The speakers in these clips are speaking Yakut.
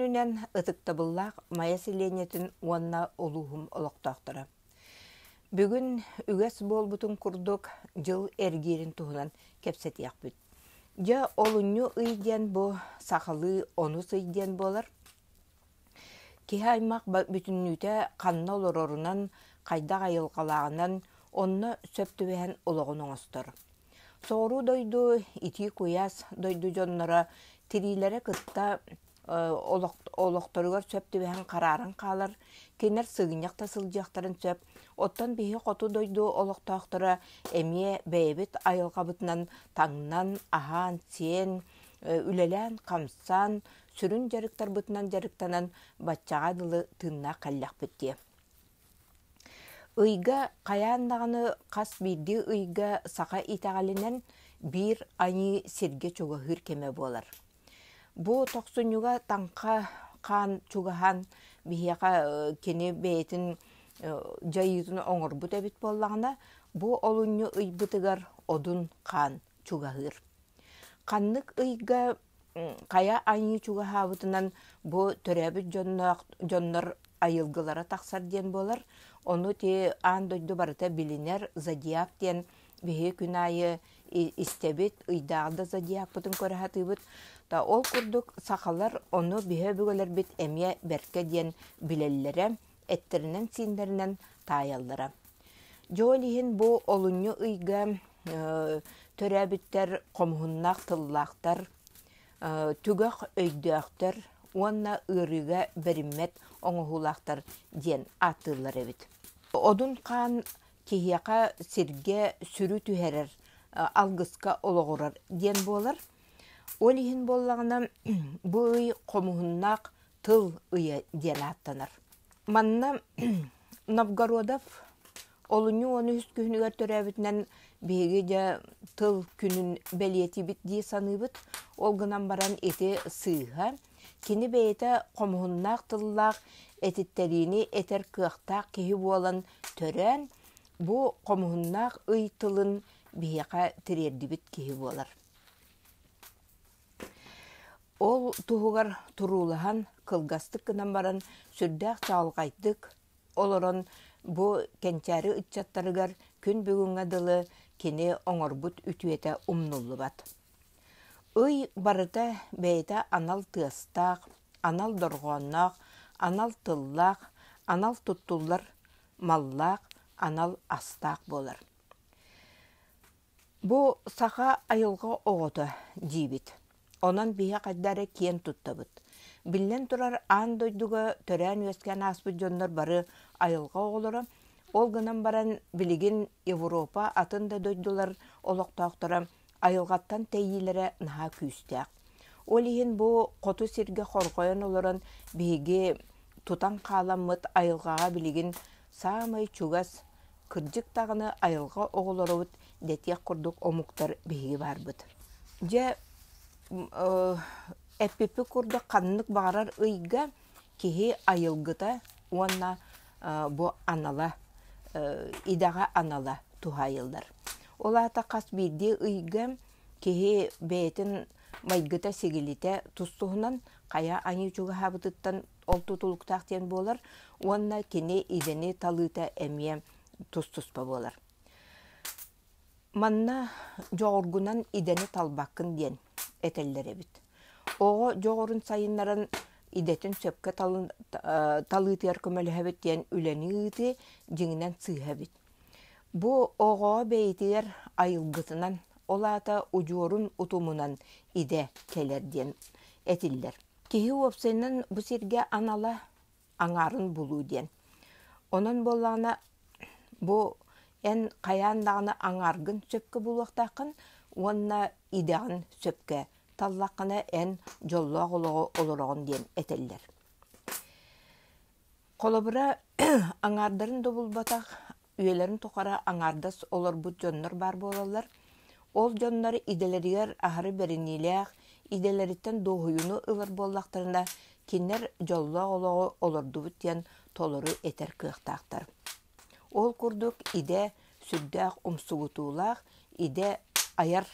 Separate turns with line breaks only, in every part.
күнүнэн ытыктабыллаах Майа сэлиэнньэтин уонна улууһум олохтоохторо. Бүгүн үгэс буолбутун курдук дьыл эргиирин туһунан кэпсэтиэхпит. Дьэ, олунньу ый диэн бу сахалыы онус ый диэн буолар. Киһи аймах бүтүннүүтэ ханна олорорунан, хайдах айылҕалааҕынан онно сөп түбэһэн олоҕун оҥостор. Соҕуруу дойду итии-куйаас дойду дьонноро тириилэрэ кытта олохторугар сөп түбэһэн харааран хаалар, кинилэр сыгынньах да сылдьыахтарын сөп. Оттон биһи хоту дойду олохтоохторо эмиэ бэйэбит айылҕабытынан таҥнан, аһаан-сиэн, үлэлээн-хамсаан, сүрүн дьарыктарбытынан дьарыктанан баччаҕа дылы тыыннаах кэллэхпит дии. Ыйга хайаан даҕаны хас биирдии ыйга саха итэҕэлинэн биир айыы сиргэ чугаһыыр кэмэ буолар. Бу тохсунньуга Таҥха хаан чугаһаан биһиэхэ кини бэйэтин дьайыытын оҥорбут эбит буоллаҕына, бу олунньу ыйбытыгар Одун хаан чугаһыыр. Ханнык ыйга хайа айыы чугаһаабытынан бу төрөөбүт дьонноох дьоннор айылгылара тахсар диэн буолар. Ону ти аан дойду барыта билинэр зодиак диэн биһиги күн аайы истэбит, ыйдааҕы да зодиакпытын көрө сатыыбыт. Та ол курдук сахалар ону биһи өбүгэлэрбит эмиэ бэркэ диэн билэллэрэ, эттэринэн-сииннэринэн таайаллара. Дьэ ол иһин бу олунньу ыйга төрөөбүттэр хомуһуннаах тыллаахтар, түгэх өйдөөхтөр уонна ыарыыга бэриммэт оҥоһуулаахтар диэн ааттыыллар эбит. Одун хаан киһиэхэ сиргэ сүрү түһэрэр, алгыска олоҕурар диэн буолар. Ол иһин буоллаҕына бу ый хомуһуннаах тыл ыйа диэн ааттанар. Манна Новгородов олунньу 13 күһүнүгэр төрөөбүтүнэн биһиги дьэ тыл күнүн бэлиэтиибит дии саныыбыт. Ол гынан баран ити сыыһа. Кини бэйэтэ хомуһуннаах тыллаах этиттэриини этэр кыахтаах киһи буолан төрөөн, бу хомуһуннаах ый тылын биһиэхэ тириэрдибит киһи буолар. Ол туһугар туруулаһан, кылгастык гынан баран сүрдээх чаҕылхайдык олорон бу кэнчээри ыччаттарыгар күн бүгүҥҥэ дылы кини оҥорбут үтүөтэ умнуллубат. Ый барыта бэйэтэ анал тыастаах, анал дорҕоонноох, анал тыллаах, анал туттуллар маллаах, анал астаах буолар. Бу саха айылҕа оҕото диибит. Онон биһи хайда эрэ киэн туттабыт. Биллэн турар, аан дойдуга төрөөн-үөскээн ааспыт дьоннор бары айылҕа оҕолоро. Ол гынан баран билигин Европа атын да дойдулар олохтоохторо айылҕаттан тэйиилэрэ наһаа күүстээх. Ол иһин бу хоту сиргэ хорҕойон олорон биһиги тутан хааламмыт айылҕаҕа билигин саамай чугас Кырдьык даҕаны айылҕа оҕолоробут дэтиэх курдук омуктар биһиги баарбыт. Дьэ, эппиппит курдук ханнык баҕарар ыйга киһи айылгыта уонна бу анала, идэҕэ анала туһаайыллар. Ол аата хас биирдии ыйга киһи бэйэтин майгыта-сигилитэ тус-туһунан хайа аньыы чугаһаабытыттан ол тутулуктаах диэн буолар уонна кини идэни талыыта эмиэ тус-туспа буолар. Манна дьоҕургунан идэни талбаккын диэн этэллэр эбит. Оҕо дьоҕурун сайыннаран идэтин сөпкө талыытыгар көмөлөһөбүт диэн үлэни ыытыы дьиҥинэн сыыһа эбит. Бу оҕо бэйэтигэр айылгытынан, ол аата удьуорун утумунан идэ кэлэр диэн этиллэр. Киһи уопсайынан бу сиргэ анала аҥаарын булуу диэн. Онон буоллаҕына бу эн хайаан даҕаны аҥааргын сөпкө булуохтааххын уонна идэҕин сөпкө таллаххына эн дьоллоох олоҕу олороҕун диэн этэллэр. Холобура, аҥаардарын да булбатах, үйэлэрин тухары аҥаардас олорбут дьоннор баар буолаллар. Ол дьоннор идэлэригэр аһары бэриниилээх, идэлэриттэн дуоһуйууну ылар буоллахтарына, кинилэр дьоллоох олоҕу олордубут диэн толору этэр кыахтаахтар. Ол курдук идэ сүрдээх умсугутуулаах, идэ айар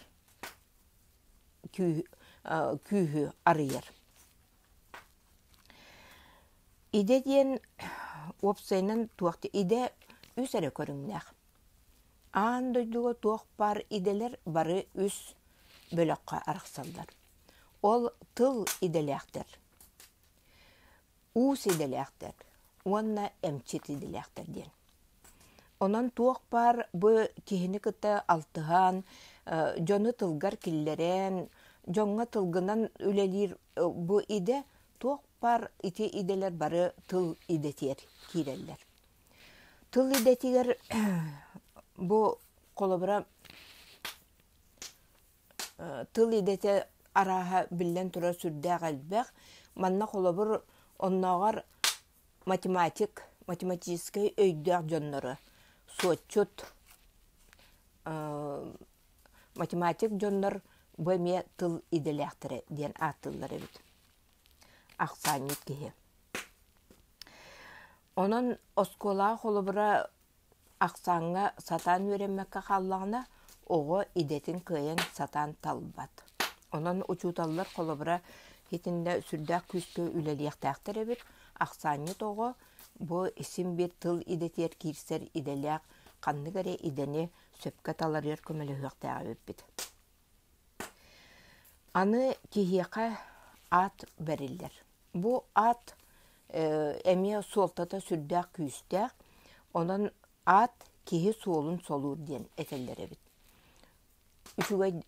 күүһү арыйар. Идэ диэн уопсайынан туох идэ үс эрэ көрүҥнээх. Аан дойдуга туох баар идэлэр бары үс бөлөххө арахсаллар. Ол тыл идэлээхтэр, уус идэлээхтэр уонна эмчит идэлээхтэр диэн. Онон туох баар бу киһини кытта алтыһан, дьону тылгар киллэрэн, дьоҥҥо тылгынан үлэлиир бу идэ туох баар ити идэлэр бары тыл идэтигэр киирэллэр. Тыл идэтигэр бу холобура тыл идэтэ арааһа биллэн турар сүрдээх элбэх. Манна холобур оннооҕор математик, математическай өйдөөх дьоннору суотчут, математик дьоннор бу эмиэ тыл идэлээхтэрэ диэн ааттыыллар эбит. Ахсаанньыт киһи. Онон оскуолаҕа холобура ахсааҥҥа сатаан үөрэммэккэ хааллаҕына, оҕо идэтин кыайан сатаан талбат. Онон учууталлар холобура итиннэ сүрдээх күүскэ үлэлиэхтээхтэр эбит. Ахсаанньыт оҕо бу син биир тыл идэтигэр киирсэр идэлээх ханнык эрэ идэни сөпкө таларыгар көмөлөһүөхтээх эбиппит. Аны киһиэхэ аат бэриллэр. Бу аат эмиэ суолтата сүрдээх күүстээх, онон аат киһи суолун солуур диэн этэллэр эбит. Үчүгэй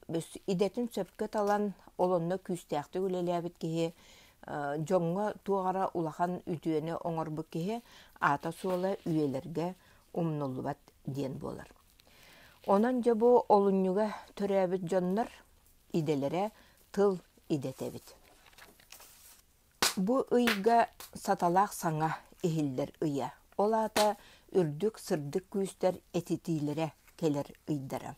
идэтин сөпкө талан, ол онно күүстээхтик үлэлээбит киһи дьоҥҥо туох эрэ улахан үтүөнү оҥорбут киһи аата-суола үйэлэргэ умнуллубат диэн буолар. Онон дьэ бу олунньуга төрөөбүт дьоннор идэлэрэ тыл идэтэ эбит. Бу ыйга саталаах саҥа иһиллэр ыйа. Ол аата үрдүк сырдык күүстэр этитиилэрэ кэлэр ыйдара.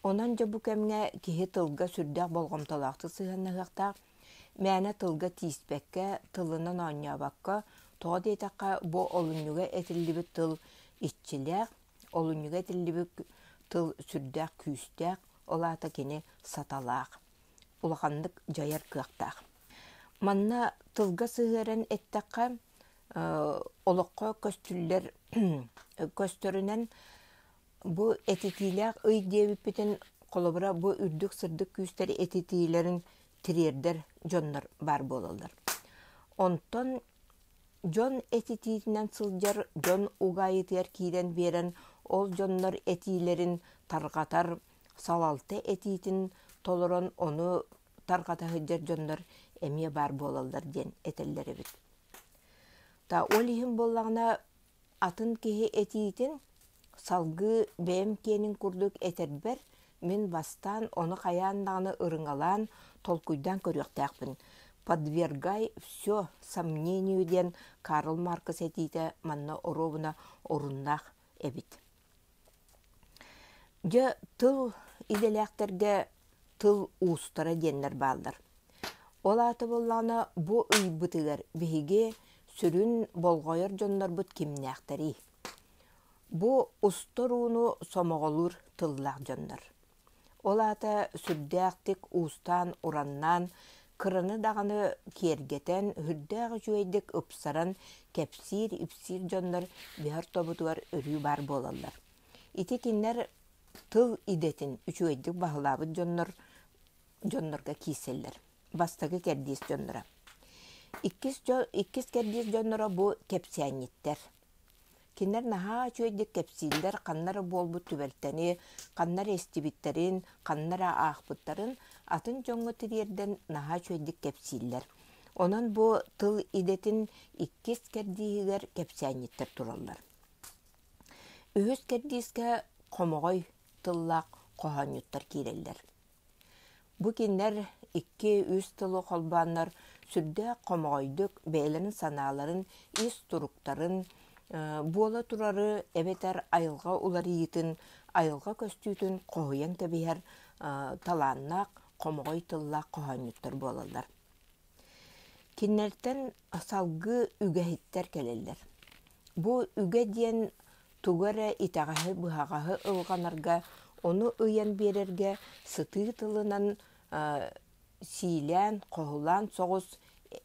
Онон дьэ бу кэмҥэ киһи тылга сүрдээх болҕомтолоохтук сыһыаннаһыахтаах, мээнэ тылга тииспэккэ, тылынан оонньообокко, тоҕо диэтэххэ бу олунньуга этиллибит тыл иччилээх, олунньуга этиллибит тыл сүрдээх күүстээх, ол аата кини саталаах, улаханнык дьайар кыахтаах. Манна тылга сыһыаран эттэххэ, олоххо көстүллэр көстөрүнэн бу этитиилээх ый диэбиппитин холобура бу үрдүк сырдык күүстэр этитиилэрин тириэрдэр дьоннор баар буолаллар. Онтон Дьон этитиитинэн сылдьар дьон угаайытыгар киирэн биэрэн, ол дьоннор этиилэрин тарҕатар, салалта этиитин толорон ону тарҕата сылдьар дьоннор эмиэ баар буолаллар диэн этэллэр эбит. Та ол иһин буоллаҕына Атын киһи этиитин салгыы бэйэм киэнин курдук этэрбэр мин бастаан ону хайаан даҕаны ырыҥалаан, толкуйдаан көрүөхтээхпин. «Подвергай все сомнению» диэн Карл Маркс этиитэ манна оруобуна оруннаах эбит. Дьэ, тыл идэлээхтэргэ тыл уустара диэннэр бааллар. Ол аата буоллаҕына, бу ыйбытыгар биһиги сүрүн болҕойор дьоннорбут кимнээхтэрий? Бу устар ууну сомоҕолуур тыллаах дьоннор. Ол аата сүрдээхтик уустаан-ураннаан, кыраны даҕаны киэргэтэн, сүрдээх үчүгэйдик ыпсаран кэпсиир-ипсиир дьоннор биһэр тобутугар өрүү баар буолаллар. Ити кинилэр тыл идэтин үчүгэйдик баһылаабыт дьоннор дьоннорго киирсэллэр. Бастакы кэрдиис дьонноро. Иккис, иккис кэрдиис дьонноро бу кэпсээнньиттэр. Кинилэр наһаа үчүгэйдик кэпсииллэр, ханна эрэ буолбут түбэлтэни, ханна эрэ истибиттэрин, ханна эрэ аахпыттарын атын дьоҥҥо тириэрдэн наһаа үчүгэйдик кэпсииллэр. Онон бу тыл идэтин иккис кэрдииһигэр кэпсээнньиттэр тураллар. Үһүс кэрдиискэ хомоҕой тыллаах хоһоонньуттар киирэллэр. Бу кинилэр икки-үс тылы холбооннор сүрдээх хомоҕойдук бэйэлэрин санааларын, ис туруктарын, буола турары эбэтэр айылҕа уларыйыытын, айылҕа көстүүтүн хоһуйан кэбиһэр талааннаах, хомоҕой тыллаах хоһоонньуттар буолаллар. Кинилэртэн салгыы үгэһиттэр кэлэллэр. Бу үгэ диэн тугу эрэ итэҕэһи-быһаҕаһы ылҕанарга, ону ыйан биэрэргэ сытыы тылынан сиилээн, хоһулаан соҕус,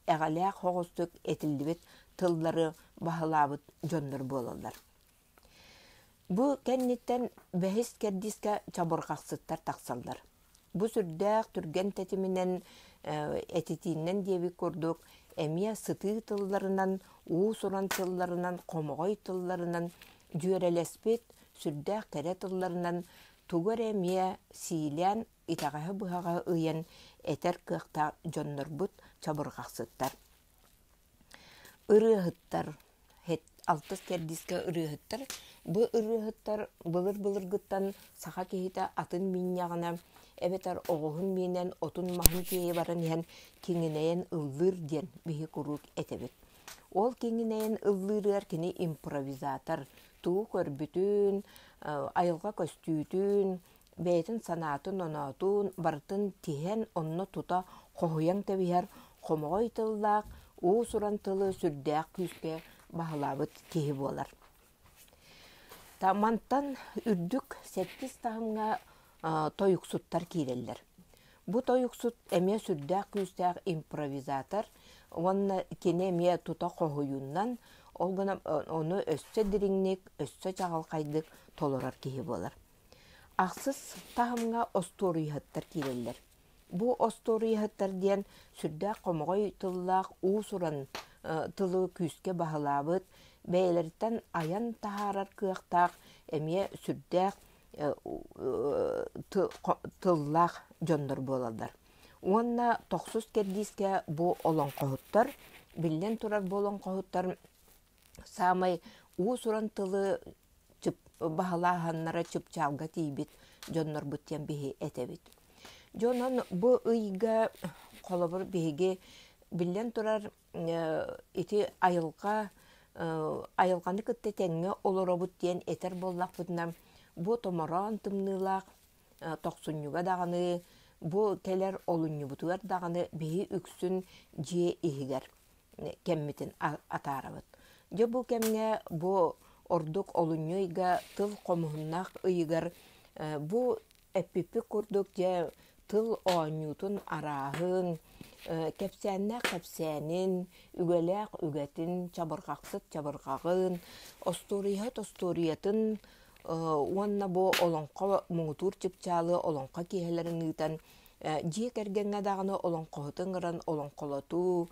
эҕэлээх соҕустук этиллибит тыллары баһылаабыт дьоннор буолаллар. Бу кэнниттэн бэһис кэрдиискэ чабырҕахсыттар тахсаллар. Бу сүрдээх түргэн тэтиминэн этитиинэн диэбит курдук эмиэ сытыы тылларынан, уус-уран тылларынан, хомоҕой тылларынан дьүөрэлэспит сүрдээх кэрэ тылларынан тугу эрэ эмиэ сиилээн итэҕэһи-быһаҕаһы ыйан этэр кыахтаах дьоннорбут чабырҕахсыттар. Ырыаһыттар алтыс кэрдиискэ ырыаһыттар. Бу ырыаһыттар былыр-былыргыттан саха киһитэ атын миинньэҕинэ эбэтэр оҕуһун миинэн отун-маһын тиэйэ баран иһэн киҥинэйэн ыллыыр диэн биһи куруук этэбит. Ол киҥинэйэн ыллыырыгар кини импровизатор, тугу көрбүтүн, айылҕа көстүүтүн, бэйэтин санаатын-оноотун барытын тиһэн онно тута хоһуйан кэбиһэр хомоҕой тыллаах, уус-уран тылы сүрдээх күүскэ баһылаабыт киһи буолар. Мантан үрдүк сэттис таһымҥа тойуксуттар киирэллэр. Бу тойуксут эмиэ сүрдээх күүстээх импровизатор уонна кини эмиэ тута хоһуйунан, ол гынан ону өссө дириҥник, өссө чаҕылхайдык толорор киһи буолар. Ахсыс таһымҥа остуоруйаһыттар киирэллэр. Бу остуоруйаһыттар диэн сүрдээх хомоҕой тыллаах уус-уран тылы күүскэ баһылаабыт, бэйэлэриттэн айан таһаарар кыахтаах эмиэ сүрдээх тыллаах дьоннор буолаллар. Уонна тохсус кэрдиискэ бу олоҥхоһуттар, биллэн турар бу олоҥхоһуттар саамай уус-уран тылы баһылааһыннара чыпчаалга тиийбит дьоннорбут диэн биһи этэбит. Дьэ онон бу ыйга холобур биһиги биллэн турар ити айылҕа айылҕаны кытта тэҥҥэ олоробут диэн этэр буоллахпытына бу томороон тымныылаах тохсунньуга даҕаны бу кэлэр олунньубутугар даҕаны биһи үксүн дьиэ иһигэр кэммитин атаарабыт. Дьэ бу кэмҥэ бу ордук олунньу ыйга тыл хомуһуннаах ыйыгар бу эппиппит курдук дьэ тыл оонньуутун арааһын, кэпсээннээх кэпсээнин, үгэлээх үгэтин, чабырҕахсыт чабырҕаҕын, остуоруйаһыт остуоруйатын уонна бу олоҥхо муҥутуур чыпчаалы олоҥхо киэһэлэрин ыытан Дьиэ кэргэҥҥэ даҕаны олоҥхоһуту ыҥыран олоҥхолотуу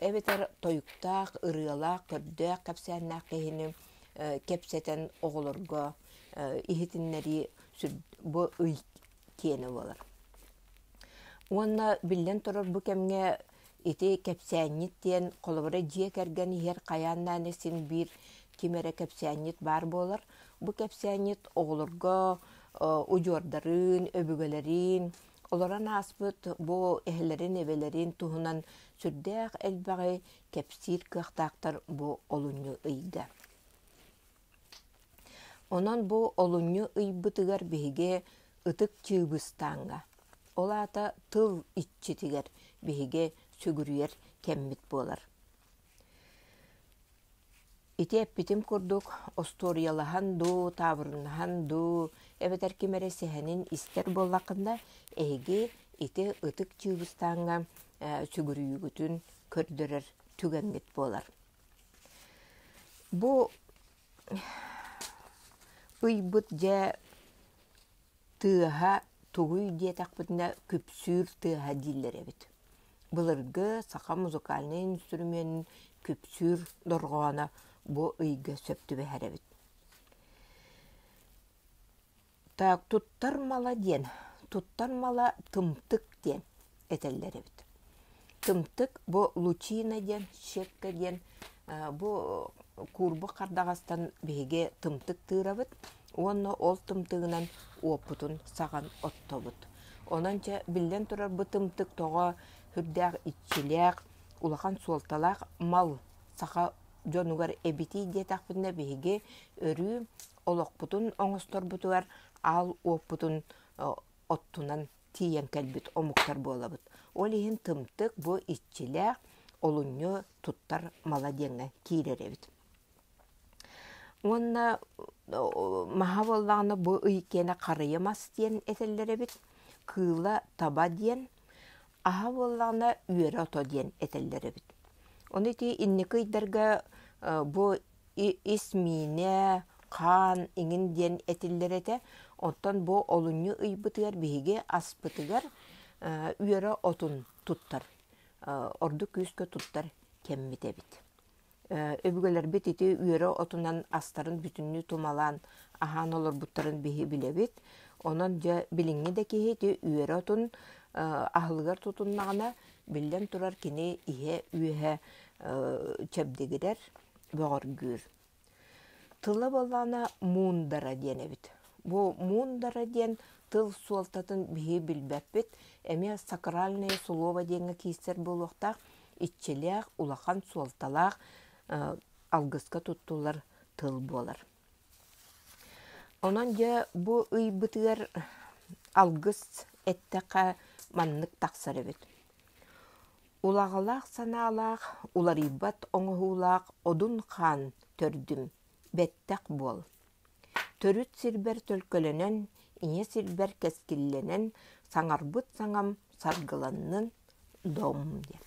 эбэтэр тойуктаах, ырыалаах, көрдөөх кэпсээннээх киһини кэпсэтэн оҕолорго иһитиннэрии бу ый киэнэ буолар. Уонна биллэн турар бу кэмҥэ ити кэпсээнньит диэн холобура дьиэ кэргэн иһэр хайаан даҕаны син биир ким эрэ кэпсээнньит баар буолар. Бу кэпсээнньит оҕолорго удьуордарын, өбүгэлэрин, олорон ааспыт бу эһэлэрин-эбэлэрин туһунан сүрдээх элбэҕи кэпсиир кыахтаахтар бу олунньу ыйга. Онон бу олунньу ыйбытыгар биһиги ытык Чыыбыстааҥҥа, ол аата тыл иччитигэр биһиги сүгүрүйэр кэммит буолар. Ити эппитим курдук, остуоруйалаһан дуу, таабырыннаһан дуу, эбэтэр ким эрэ сэһэнин истэр буоллаххына, эһиги ити ытык Чыыбыстааҥҥа сүгүрүйүүгүтүн көрдөрөр түгэҥҥит буолар. Бу ыйбыт дьэ Тыаһа тугуй диэтэхпитинэ күпсүүр тыаһа дииллэр эбит. Былыргы саха музыкальнай инструменын күпсүүр дорҕооно бу ыйга сөп түбэһэр эбит. Так туттар мала диэн, туттар мала тымтык диэн этэллэр эбит. Тымтык бу лучина диэн, щепка диэн бу куурбук хардаҕастан биһиги тымтык тыырабыт уонна ол тымтыгынан уоппутун саҕан оттобут. Онон чэ биллэн турар бу тымтык тоҕо сүрдээх иччилээх, улахан суолталаах мал саха дьонугар эбитий диэтэхпитинэ биһиги өрүү олохпутун оҥосторбутугар аал уоппутун оттунан тиийэн кэлбит омуктар буолабыт. Ол иһин тымтык бу иччилээх олунньу туттар мала диэҥҥэ киирэр эбит. Уонна маһа буоллаҕына бу ый киэнэ харыйа мас диэн этэллэр эбит, кыыла таба диэн, аһа буоллаҕына үөрэ ото диэн этэллэр эбит. Ону ити инники ыйдарга бу ис миинэ, хаан иҥин диэн этиллэр этэ. Оттон бу олунньу ыйбытыгар биһиги аспытыгар үөрэ отун туттар, ордук күүскэ туттар кэммит эбит. Өбүгэлэрбит ити үөрэ отунан астарын бүтүннүү тумалаан аһаан олорбуттарын биһи билэбит. Онон дьэ билиҥҥи да киһи ити үөрэ отун аһылыгар тутуннаҕына, биллэн турар кини иһэ-үөһэ чэбдигирэр, бөҕөргүүр. Тыла буоллаҕына муундара диэн эбит. Бу муундара диэн тыл суолтатын биһи билбэппит. Эмиэ сакральное слово диэҥҥэ киирсэр буолуохтаах. Иччилээх, улахан суолталаах алгыска туттуллар тыл буолар. Онон дьэ бу ыйбытыгар алгыс эттэххэ маннык тахсар эбит. Улаҕалаах санаалаах, уларыйбат оҥоһуулаах Одун хаан төрдүм, бэттэх буол. Төрүт сирбэр төлкөлөнөн, ийэ сирбэр кэскиллэнэн, саҥарбыт саҥам саргыланнын, дом диэн.